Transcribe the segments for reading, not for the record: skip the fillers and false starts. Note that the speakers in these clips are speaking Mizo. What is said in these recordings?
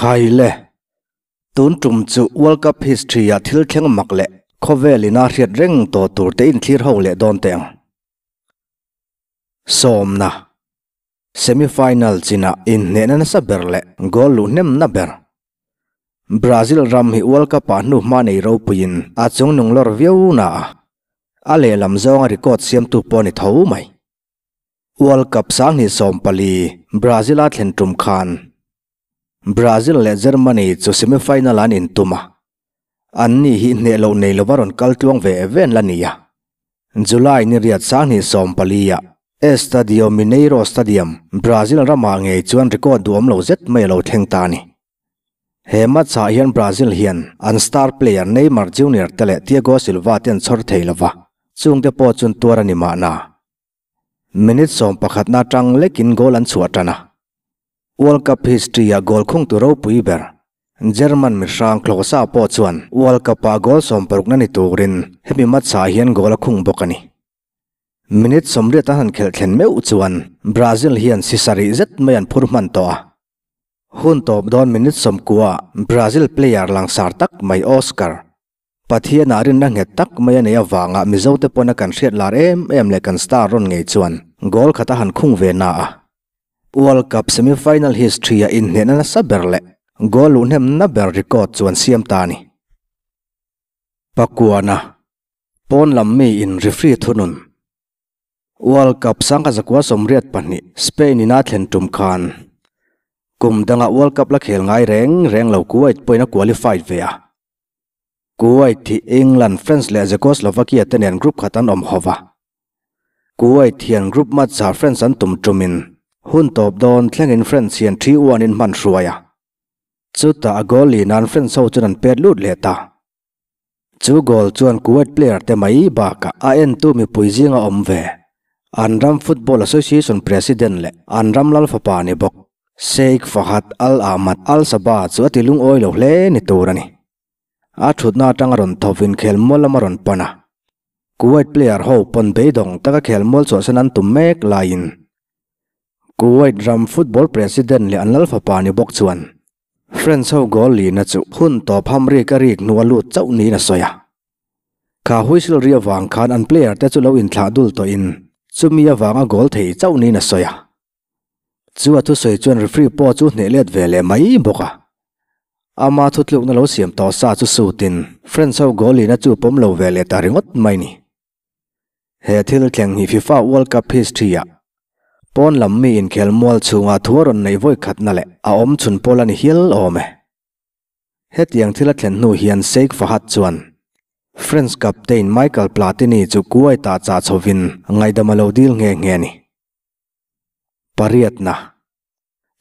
Khai le! Tun tum chu World Cup history ah thil thleng mak leh khawvel ina hriat reng tawh tur te inthlir ho leh dawn teh ang. Sawmna. Semi-final chinah inhnehna nasa ber leh goal luh hnemna ber. Brazil ram hi World Cup-ah hnuhma nei ropuiin a chungnung lawr viau na a, a lehlam zawnga record siamtu pawh a ni tho mai. World Cup 2014 Brazil-a thlen tum khan Brazil leh Germany chu semi-final an intum a, anni hi hneh loh nei lova rawn kal tluang ve ve an la ni a. July ni riat 2014-ah Estadio Mineiro Stadium, Brazil ramah ngei chuan record duhawm lo zet mai a lo thleng ta a ni. He match-ah hian Brazil hian an star player Neymar Junior te leh Thiago Silva te an chhawr thei lova, chungte pawh chun tuar a ni mahna. Minute 11 atang lekin goal an chhuah tan a. World Cup history-a goal khungtu ropui ber German mihrang Klose pawh chuan World Cup-ah goal 60 ni turin hemi match-ah hian goal a khung bawk a ni. Minute 80 an han khelh thlen meuh chuan Brazil hian si sarih zet mai an phur hman tawh a. Hun tawp dawn minute 90 Brazil player langsar tak mai Oscar Pathianah rinna nghet tak mai a nei avanga Mizote pawna kan hriat lar em em leh kan star rawn ngei chuan goal khat a han khung ve na a. World Cup semi-final history-a inhnehna nasa ber leh goal luh hnemna ber record chuan siam ta a ni. Pakuana, pawn lam mi in referee thunun. World Cup 1982 Spain in a thlen tum khan kum danga World Cup la khel ngai reng reng lo Kuwait pawhin a qualified ve a. Kuwait hi England, France leh Czechoslovakia te nen group khat an awm ho va. Kuwait hian group match ah France an tum tumin hun tawp dawn thlengin France hian 3-1 in hman hruai a. Chutah a goal li nan France ho chuan an pet lut leh ta. Chu goal chuan Kuwait player te mai bakah a entu mipui zinga awm ve. An ram Football Association President leh an ram lal fapa ni bawk, Sheikh Fahad Al Ahmad Al Sabah chu a ti lungawi lo hle ni tur a ni. A thutna atanga rawn thawvin khelmual lama rawn pan a. Kuwait player ho pawn beidawng taka khelmual chhuahsan an tum mek laiin Kuwait ram football president leh an lal fapa ni bawk chuan France ho goal lina chu hun tawp ham rik a rik hnu a lut chauh niin a sawi a. Kha whistle ri avang khan an player te chu lo inthlah dul tawhin chumi avanga goal thei chauh niin a sawi a. Chu a thusawi chuan referee pawh chu hneh let ve leh mai bawk a. Ama thutlukna lo siam tawh sa chu sutin France ho goal lina chu pawm lo ve leh ta ringawt mai ni. He thil thleng hi FIFA World Cup history-ah pawn lam mi inkhel mual chhunga thu a rawn neih vawi khatna leh a awm chhun pawl a ni hial awm e. Hetiang thil a thlen hnu hian Sheikh Fahad chuan France captain Michael Platini chu Kuwait-ah chah chhovin ngaihdam a lo dil nghe nghe a ni. Pariatna,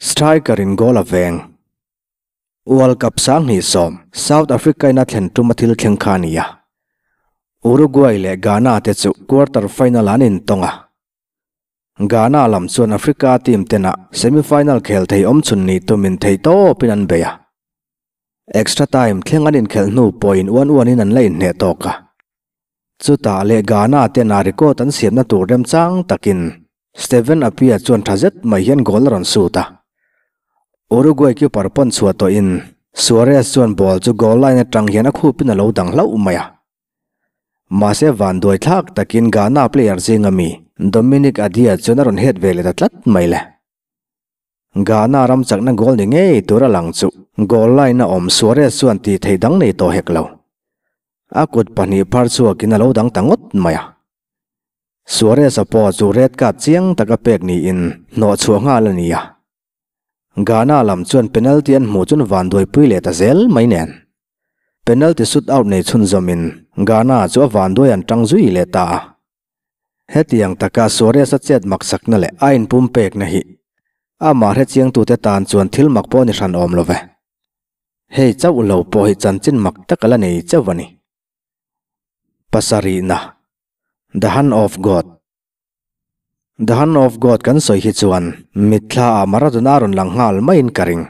Striker-in goal a veng. World Cup 2010 South Africa-in a thlen tum a thil thleng kha a ni a. Uruguay leh Ghana te chu quarter final an intawng a. Ghana lam chuan Africa team tena semi-final khel thei awm chhun nih tumin thei tawpin an bei a. Extra time thleng an inkhelh hnu pawhin uan uanin an la inhneh tawk a. Chutah leh Ghana tena record an siamna tur remchang takin Steven Appiah chuan tha zet mai hian goal a rawn sut a. Uruguay keeper pawn chhuah tawhin Suarez chuan ball chu goal line atang hian a khupin a lo dang hlauh mai a. Mahse vanduai thlak takin Ghana player zinga mi Dominic Adiah chuan a rawn head ve leh ta tlat mai le. Ghana ram chakna goal ni ngei tur a lang chu goal line a awm Suarez chuan tih theih dang nei tawh hek lo. A kut pahnih phar chhuakin a lo dang ta ngawt mai a. Suarez-a pawh chu red card chiang taka pek niin hnawh chhuah nghal a ni a. Ghana lam chuan penalty an hmuh chun vanduaipui leh ta zel mai nen. Penalty shoot out nei chhunzawmin Ghana chu a vanduai an tang zui leh ta a. Hetiang taka Suarez-a chet maksakna leh a inpum pekna hi amah hrechiangtute tan chuan thil mak pawh ni hran awm lo ve. Hei chauh lo pawh hi chanchin mak tak a la nei chauh a ni. Pasarihna, The Hand of God. The Hand of God kan sawi hi chuan mitthlaah Maradona rawn lang nghal maiin ka ring.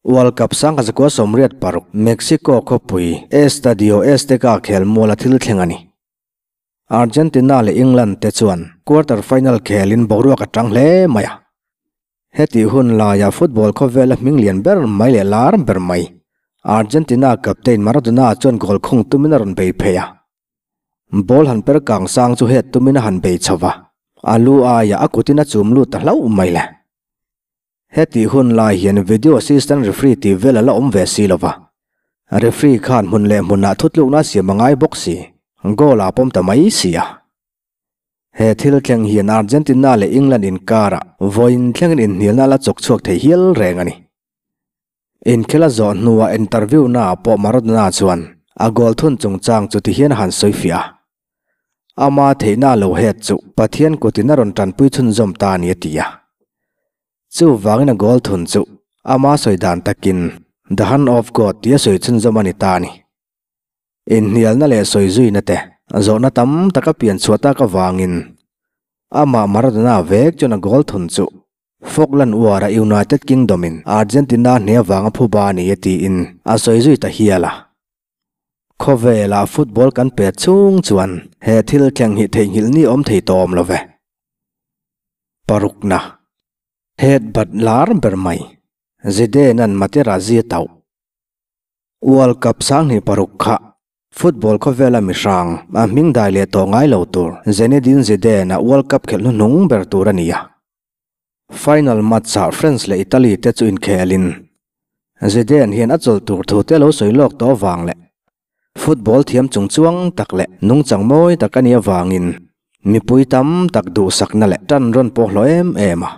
World Cup 1986 Mexico khawpui Estadio Azteca khelmual a thil thleng a ni. Argentina leh England te chuan quarter final khelin boruak a tang hle mai a. Hetih hun laia football khawvela hming lian ber mai leh lar ber mai, Argentina captain Maradona chuan goal khung tumin a rawn bei phei a. Ball han per kang sang chu het tumin a han bei chho va, a lu aiah a kutin a chum lut ta hlauh mai le. Hetih hun lai hian video assistant referee tih vel a la awm ve si lo va, referee khan hmun leh hmunah thutlukna a siam a ngai bawk si, goal a pawm ta mai si a. He thil thleng hian Argentina leh England inkarah vawiin thlengin inhnialna a la chawk chhuak thei hial reng a ni. Inkhel a zawh hnuah interview naah pawh Maradona chuan a goal thun chungchang chu tihian a han sawi fiah a. Ama theihna a lo het chu Pathian kutin a rawn tanpui chhunzawm ta a ni a ti a. Chuvangin a goal thun chu ama sawi dan takin The Hand of God tih a sawi chhunzawm a ni ta a ni. Inhnialna leh sawi zuina te zawhna tam taka pian chhuah tak avangin amah Maradona vek chuan a goal thun chu Falkland War-a United Kingdom-in Argentina hne avanga phuba a ni e tiin a sawi zui ta hial a. Khawvelah football kan pe chung chuan he thil thleng hi theihnghilh ni awm thei tawh awm lo ve. Parukna, Headbutt lar ber mai, Zidane-a'n Materazzi a tauh. World Cup 2006 kha Football khawvela mi hrang, a hming dai leh tawh ngai lo tur Zinedine Zidane-a World Cup khelh hnuhnung ber tur a ni a. Final match-ah France leh Italy te chu inkhelin Zidane hian a chawlh tur thu te lo sawi lawk tawh avang leh football thiam chungchuang tak leh nungchang mawi tak a nih avangin mipui tam tak duhsakna leh tan rawn pawh hlawh em em a.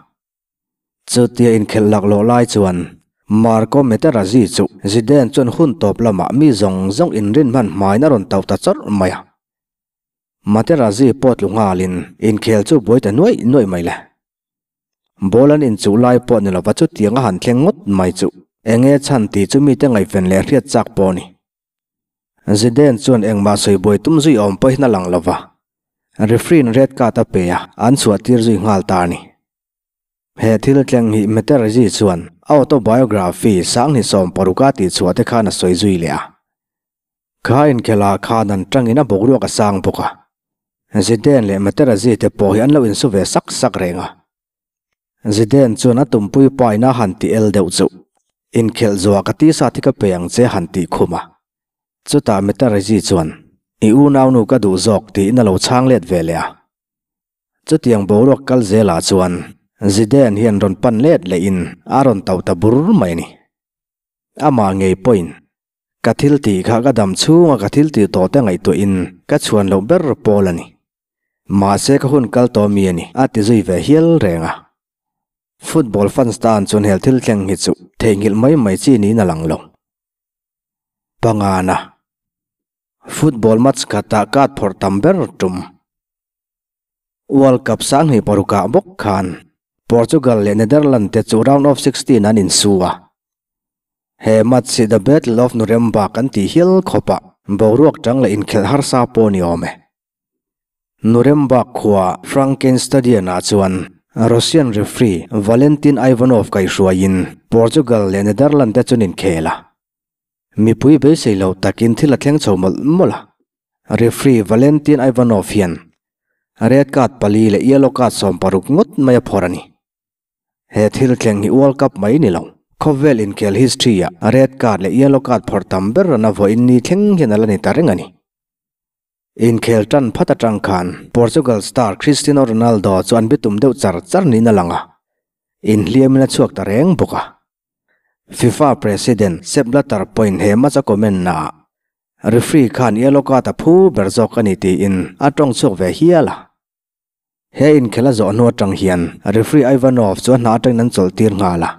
Chutia inkhelh laklawh lai chuan Marco Materazzi chu Zidane chuan hun tawp lamah mi zawng zawng inrin hman hmain a rawn tauh ta chawrh mai a. Materazzi pawh tlu nghalin inkhel chu buai ta nuaih nuaih mai le. Ball an inchuh lai pawh ni lova chutiang a han thleng ngawt mai chu enge chhan tih chu mite ngaihven leh hriat chak pawh a ni. Zidane chuan engmah sawi buai tum zui awm pawhin a lang lova, referee-in red card a pe a, an chhuah tir zui nghal ta a ni. He thil thleng hi Materazzi chuan a autobiography 2016 a tihchhuah te khan a sawi zui leh a. Kha inkhelhah khan an tangin a boruak a sang bawk a. Zidane leh Materazzi te pawh hi an lo insu ve sak sak reng a. Zidane chuan a tumpui pa in a han ti el deuh chu, Inkhelh zuah ka tisa thi ka pe ang che han tih khum a. Chutah Materazzi chuan, I unaunu ka duh zawk tiin a lo chhang let ve leh a. Chutiang boruak kal zelah chuan Zidane hian rawn pan let lehin a rawn tauh ta bur mai a ni. Amah ngei pawhin, Ka thil tih kha ka dam chhunga ka thil tih tawh te ngaihtuahin ka chhuan loh ber pawl a ni. Mahse ka hun kal tawh mi a ni, a ti zui ve hial reng a. Football fans tan chuan hel thil thleng hi chu theihnghilh mai mai chi niin a lang lo. Pangana, Football match khatah card phawrh tam ber tum. World Cup 2006-ah bawk khan Portugal leh Netherlands te chu round of 16 an insu a. He match hi The Battle of Nuremberg an tih hial khawpah boruak tang leh inkhelh harsa pawh a ni awm e. Nuremberg khua Frankenstadion-ah chuan Russian referee Valentin Ivanov kaihhruaiin Portugal leh Netherlands te chu an inkhel a. Mipui beisei lo takin thil a thleng chho mawlh mawlh a. Referee Valentin Ivanov hian red card pali leh yellow card 60 ngawt mai a phawrh a ni. He thil thleng hi World Cup mai ni lo, khawvel inkhel history-ah red card leh yellow card phawrh tam ber rana vawiin ni thleng hian a la ni ta reng a ni. Inkhel tan phat atang khan Portugal star Cristiano Ronaldo chu an bitum deuh char char niin a lang a, inhliamin a chhuak ta reng bawk a. FIFA President Sepp Blatter pawhin he match a comment naah referee khan yellow card a phu ber zawk a ni tiin a tawng chhuak ve hial a. He inkhel a zawh hnu atang hian referee Ivanov chu a hna atangin an chawlh tir nghal a.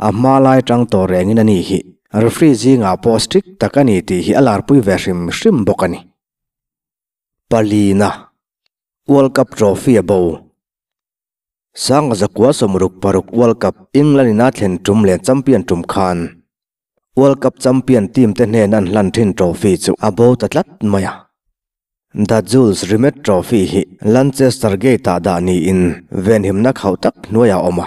A hma lai tang tawh rengin a ni hi referee zingah pawh strict tak a ni tih hi a larpui ve hrim hrim bawk a ni. Palina, World Cup trophy a bo. 1966 World Cup England in a thlen tum leh champion tum khan World Cup champion team te hnen an hlan thin trophy chu a bo ta tlat mai a. The Jules Rimet Trophy hi Lancaster Gate-ah dah niin venhimna khauh tak hnuaiah a awm a.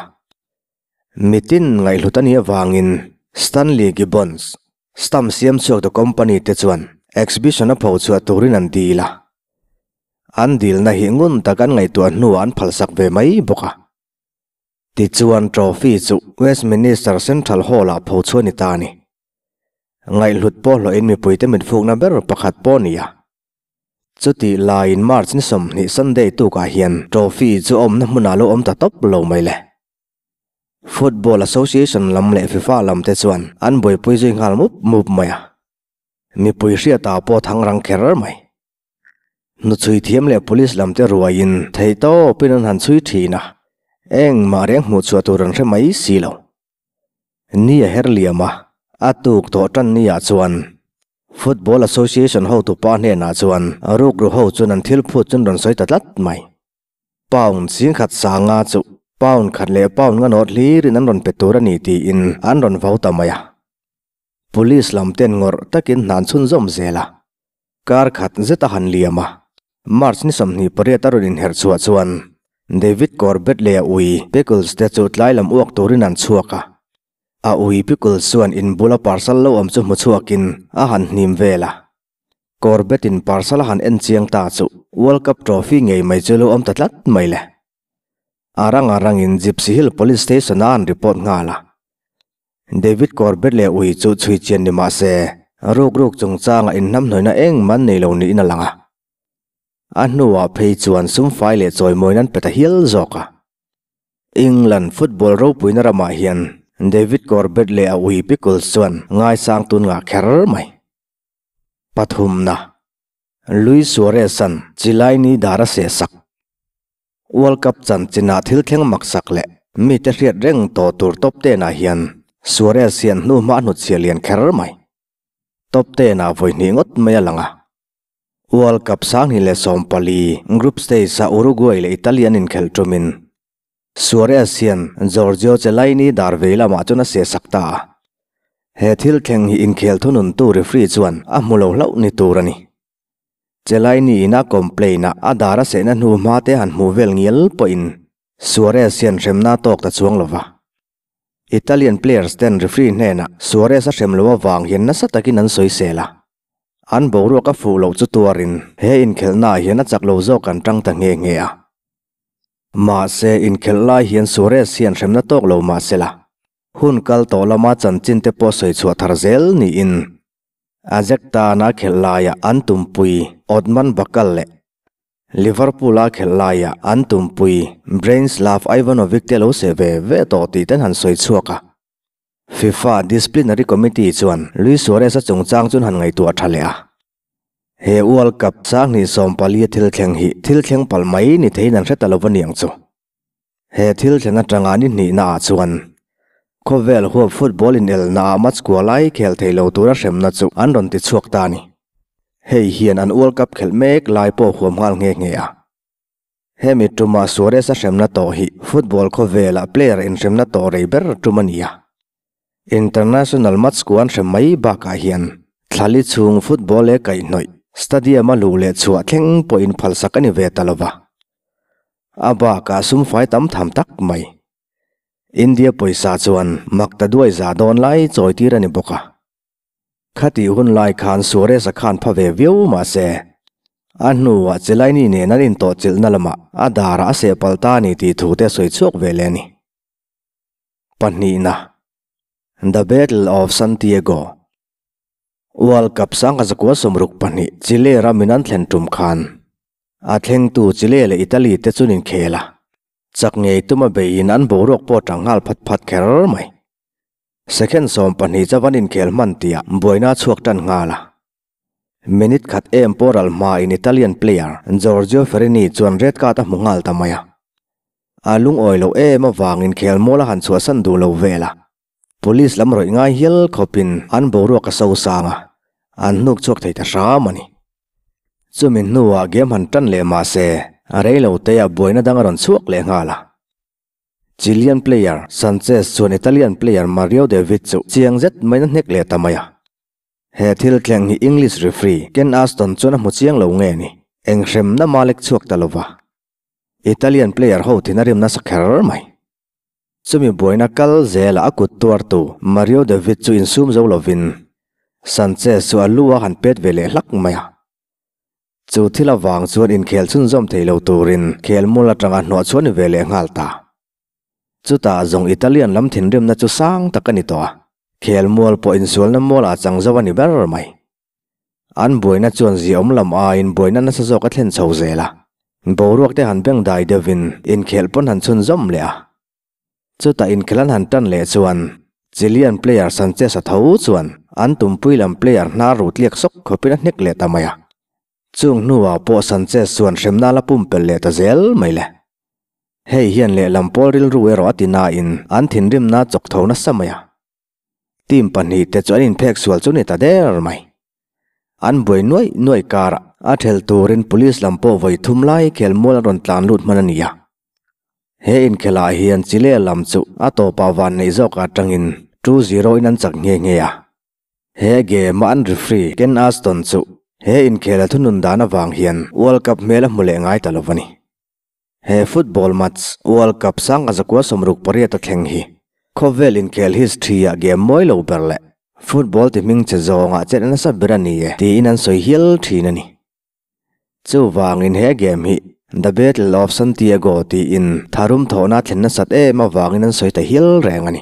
Mitin ngaihhlut a nih avangin Stanley Gibbons, stamp siam chhuak tu company te chuan exhibition a pho chhuah turin an dil a. An dilna hi ngun tak an ngaihtuah hnuah an phalsak ve mai bawk a. Tichuan trophy chu Westminster Central Hall-ah pho chhuah a ni ta a ni. Ngaihhlut pawh hlawhin mipuite mitfukna ber pakhat pawh a ni a. Chutih laiin March ni 20 Sunday tukah hian trophy chu awmna hmunah lo awm ta tawp lo mai le. Football Association lam leh FIFA lam te chuan an buaipui zui nghal mup mup mai a. Mipui hriatah pawh thang rang kher mai. Hnuchhui thiam leh police lam te ruaiin theihtawpin an han chhui thin a, engmah reng hmuh chhuah tur an hre mai si lo. Ni a her liam a, a tuk tawh tan ni ah chuan Football Association hotupa hnenah chuan rukru ho chuan an thil phut chu an rawn sawi ta tlat mai. Pound 10,000 sanga chu pound khat leh pound nga nawt hlirin an rawn pe tur a ni tiin an rawn vau ta mai a. Police lam ten ngawrh takin hna an chhunzawm zel a, kar khat zet a han liam a, March ni 28 a rawn inherh chhuah chuan David Corbett leh a ui Pickles te chu tlai lam uak turin an chhuak a, a ui Pickles chuan in bula parcel lo awm chu hmu chhuakin a han hnim vel a. Corbett in parcel a han en chiang ta chu World Cup trophy ngei mai chu lo awm ta tlat mai le. A rang a rangin Gypsy Hill Police Station a an report nghal a. David Corbett leh ui chu chhui chian ni mah se, ruk ruk chungchanga inhnamhnawihna engmah an nei lo niin a lang a. A hnuah phei chuan sumfai leh chawimawiin an pe ta hial zawk a. England football ropuina ramah hian David Corbett leh a ui Pickles chuan ngaisang tun ngah kher mai. Pathumna, Luis Suarez-a'n Chilaini dar a sehsak. World Cup chanchinah thil thleng maksak leh mite hriat reng tawh tur top ten ah hian Suarez hian hnu hma a hnutchhiah lian kher mai. Top ten ah vawi hnih ngawt mai a lang a. World Cup 2014 group stage ah Uruguay leh Italy an inkhelh tumin Suarez hian Giorgio Chiellini dar vei lamah chuan a sehsak ta a. He thil thleng hi inkhel thununtu referee chuan a hmu lo hlauh ni tur a ni. Chelaini ina complain a a dar a sehna hnu hma te han hmuh vel ngial pawhin Suarez hian hremna a tawk ta chuang lo va. Italian players ten referee hnenah Suarez a hrem lo avang hian nasa takin an sawisel a. An boruak a fuh loh chu tuarin he inkhelhnaah hian a chak lo zawk an tang ta nghe nghe a. Mahse inkhelh lai hian Suarez hian hremna tawk lo mahsela hun kal tawh lama chanchin te pawh sawi chhuah thar zel niin Ajax tana khelh laia an tumpui Otman Bakkal leh Liverpool-a khelh laia an tumpui Branislav Ivanovic te lo seh ve ve tawh tih ten han sawi chhuak a. FIFA Disciplinary Committee chuan Luis Suarez-a chungchang chu an han ngaihtuah tha leh a. He World Cup 2014 a thil thleng hi thil thleng palh mai ni theiin an hre ta lo va niang chu. He thil thlen atanga ni hnihnaah chuan khawvel huap football inelnaah match kua lai khel thei lo tura hremna chu an rawn ti chhuak ta a ni. Hei hian an World Cup khelh mek lai pawh huam nghal nghe nghe a. Hemi tuma Suarez-a hremna tawh hi football khawvela player inhremna tawh rei ber tum a ni a. International match kua an hrem mai bakah hian thlali chhung football leh kaihhnawih stadium-a luh leh chhuah thleng pawhin phalsak a ni ve ta lo va. A bakah sumfai tam tham tak mai. India pawisa chuan mak ta duai za dawn lai chawi tir a ni bawk a. Khatih hun lai khan Suarez-a khan pha ve viau mahse, a hnuah Chilaini nen an intawhchilhna lamah a darah a seh palh ta a ni tih thu te a sawi chhuak ve leh a ni. Pahnihna, The Battle of Santiago, World Cup 1962 Chile ramin an thlen tum khan a thlengtu Chile leh Italy te chuan inkhel a, chak ngei tuma beiin an boruak pawh tang nghal phat phat kher mai. Second 12 chauh an inkhel hman tihah buaina a chhuak tan nghal a. Minute khat em pawh ral hmain Italian player Giorgio Ferrini chuan red card a hmu nghal ta mai a. A lungawi loh em avangin khel mual a han chhuahsan duh lo vel a. Police lam rawih ngai hial khawpin an boruak a so sang a, an hnuk chhuak thei ta hram a ni. Chumi hnuah game han tan leh mah se, a rei lo te ah buaina dang a rawn chhuak leh nghal a. Chilean player Sanchez chuan Italian player Mario David chu chiang zet maiin a hnek leh ta mai a. He thil thleng hi English referee Ken Aston chuan a hmu chiang lo nge ni, eng hremna mah lek chhuak ta lo va. Italian player ho thin a rim nasa kher mai. Chumi buaina kal zela a kut tuartu Mario David chu insum zo lovin Sanchez chu a lu a han pet ve leh hlak mai a. Chu thil avang chuan inkhel chhunzawm thei lo turin khelmul atanga hnawh chhuah ni ve leh nghal ta. Chutah zawng Italian lam thinrimna chu sang tak a ni tawh a, khelmual pawh insualna mualah chang zo a ni ber mai. An buaina chuan ziaawm lam aiin buaina nasa zawk a thlen chho zel a, boruak te han beng dai deuhin inkhelh pawn han chhunzawm leh a. Chutah inkhelh an han tan leh chuan Chilean player Sanchez a tho chuan an tumpui lam player hnar ruh tliak sawk khawpin a hnek leh ta mai a. Chung hnuah pawh Sanchez chuan hremna la pumpelh leh ta zel mai le. Hei hian lehlam pawl rilru erawh a ti nain an thinrimna chawk tho nasa mai a. Team pahnihte chu an inphek sual chu ni ta der mai. An buai nuaih nuaih karah a ṭhel turin police lam pawh vawi thum lai khelmual an rawn tlan lut hman a ni a. He inkhelhah hian Chile lam chu a tawpah vanneih zawkah atangin 2-0 in an chak nghe nghe a. He game a an referee Ken Aston chu he inkhel a thunun dan avang hian World Cup hmel a hmu leh ngai ta lo a ni. He football match World Cup sangha zakua 68 a thleng hi khawvel inkhel history ah game mawi lo ber leh football ti hming che zawngah chet nasa ber a ni e tiin an sawi hial thin a ni. Chuvangin he game hi The Battle of Santiago tiin tharum thawhna thlen nasat em avangin an sawi ta hial reng a ni.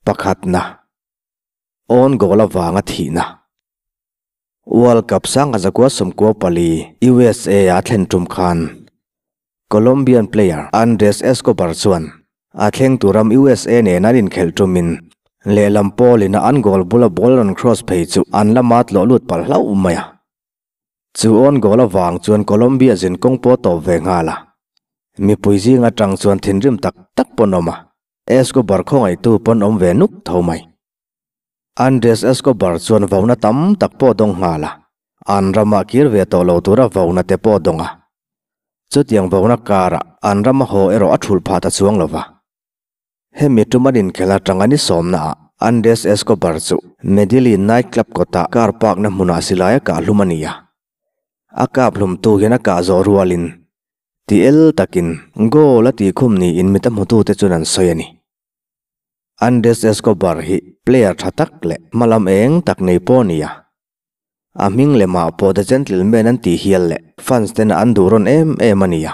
Pakhatna, Own goal avanga thihna. World Cup sangha zakua 94 USA a thlen tum khan Colombian player Andres Escobar chuan a thleng tur ram USA nen an inkhelh tumin lehlam pawlin a an goal bula ball rawn cross phei chu an lama tlawh lut palh hlauh mai a. Chu own goal avang chuan Colombia zin kawng pawh tawp ve nghal a. Mipui zing atang chuan thinrim tak tak pawn awm a. Escobar khawngaihtu pawn awm ve nuk tho mai. Andres Escobar chuan vauna tam tak pawh dawng nghal a, an ramah kir ve tawh lo tura vauna te pawh dawng a. Chutiang vauna karah an rama haw erawh a thulh phah ta chuang lo va. Hemi tum an inkhel atanga ni sawmnaah Andres Escobar chu Medellin night club kawtah car park na hmunah silai a kah hlum a ni a. A kap hlumtu hian a kah zawh rualin Ti el takin goal a tihkhum niin mi ta hmutute chuan an sawi a ni. Andres Escobar hi player tha tak leh hmalam eng tak nei pawh a ni a. A hming lemah pawh The Gentleman an tih hial leh fans tena an duh rawn em em a ni a.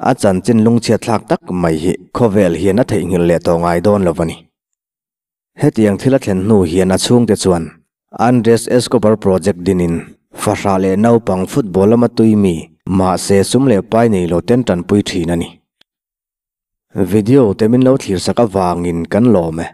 A chanchin lungchhiat thlak tak mai hi khawvel hian a theihnghilh leh tawh ngai dawn lo a ni. Hetiang thil a thlen hnu hian a chhungte chuan Andres Escobar Project dinin fahrah leh naupang football lama tui mi mahse sum leh pai nei lo ten tanpui thin a ni. Video te min lo thlir sak avangin kan lawm e.